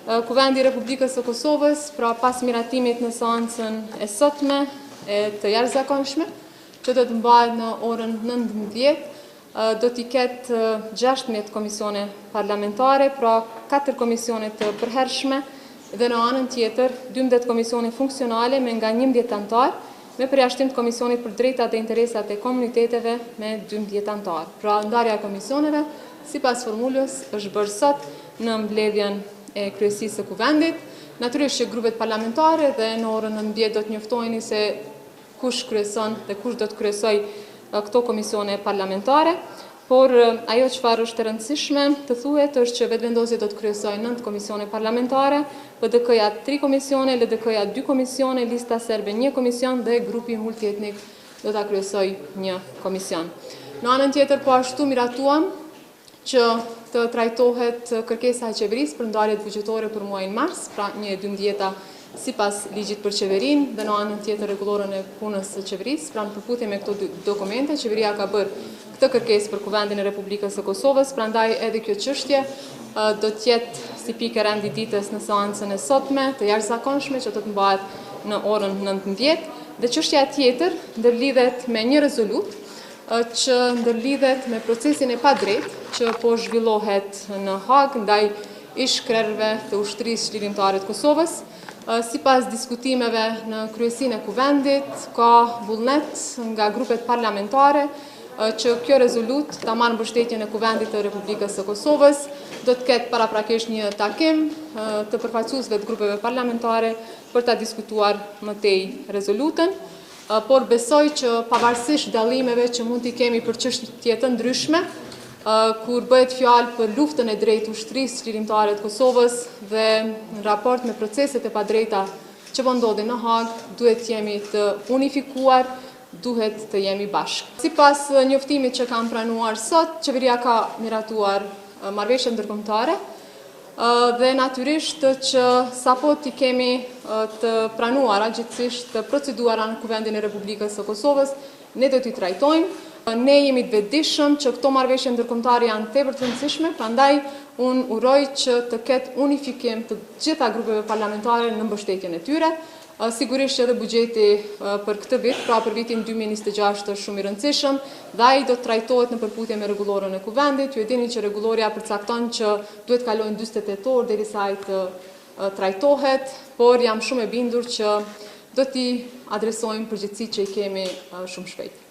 Kuvendi i Republikës së Kosovës, pra pas miratimit në seancën e sotme e të jashtëzakonshme, që do të mbahet në orën 19, do t'i ketë 16 komisione parlamentare, pra 4 komisione të përhershme dhe në anën tjetër 12 komisione funksionale me nga 11 anëtarë, me përjashtim të Komisionit për Drejtat dhe Interesat e Komuniteteve me 12 anëtarë. Pra ndarja e komisioneve, sipas formulës, është bërë sot në mbledhjen e kryesisë së Kuvendit. Natyrisht që grupet parlamentare dhe në orën 19 do të njoftoheni se kush kryeson dhe kush do të kryesojë këto komisione parlamentare, por ajo çfarë është e rëndësishme të thuhet është që Vetëvendosje do të kryesojë 9 komisione parlamentare, PDK-ja 3 komisione, LDK-ja 2 komisione, Lista Serbe 1 komision dhe grupi multietnik do ta kryesojë një komision. Në anën tjetër po ashtu miratuam që të trajtohet kërkesa e qeverisë për ndarjet buxhetore për muajin mars, pra 1/12 sipas ligjit për qeverinë dhe në anën tjetër rregulloren e punës së qeverisë, pra në përputhje me këto dy dokumente, qeveria ka bërë këtë kërkesë për Kuvendin e Republikës së Kosovës, prandaj edhe kjo çështje do të jetë si pikë e rendit ditës në seancën e sotme, të jashtëzakonshme që do të mbahet në orën 19, dhe çështja tjetër ndërlidhet me një rezolutë që ndërlidhet me procesin e padrejtë që po zhvillohet në Hagë ndaj ish-krerëve të Ushtrisë Çlirimtare të Kosovës. Sipas diskutimeve në kryesinë e Kuvendit, ka vullnet nga grupet parlamentare që kjo rezolutë ta marrë mbështetjen e Kuvendit të Republikës së Kosovës. Do të ketë paraprakisht një takim të përfaqësuesve të grupeve parlamentare për ta diskutuar më tej rezolutën. Por besoj që pavarësisht dallimeve që mund t'i kemi për çështje të ndryshme, kur bëhet fjalë për luftën e drejtë Ushtrisë Çlirimtare të Kosovës dhe në raport me proceset e padrejta që po ndodhin në Hagë, duhet të jemi të unifikuar, duhet të jemi bashkë. Sipas njoftimit që kam pranuar sot, qeveria ka miratuar marrëveshjet ndërkombëtare Dhe natyrisht që sapo t'i kemi të pranuara, gjithsesi të proceduara në Kuvendin e Republikës së Kosovës, ne do t'i trajtojmë. Ne jemi të vetëdijshëm që këto marrëveshje ndërkombëtare janë tepër të rëndësishme, prandaj unë uroj që të ketë unifikim të gjitha grupeve parlamentare në mbështetjen e tyre. Sigurisht që edhe buxheti për këtë vit, pra për vitin 2026 është shumë i rëndësishëm dhe ai do të trajtohet në përputhje me rregulloren e Kuvendit. Ju e dini që rregullorja përcakton që duhet të kalojnë 48 orë derisa ai të trajtohet, por jam shumë e bindur që do t'i adresojmë përgjegjësitë që i kemi shumë shpejt.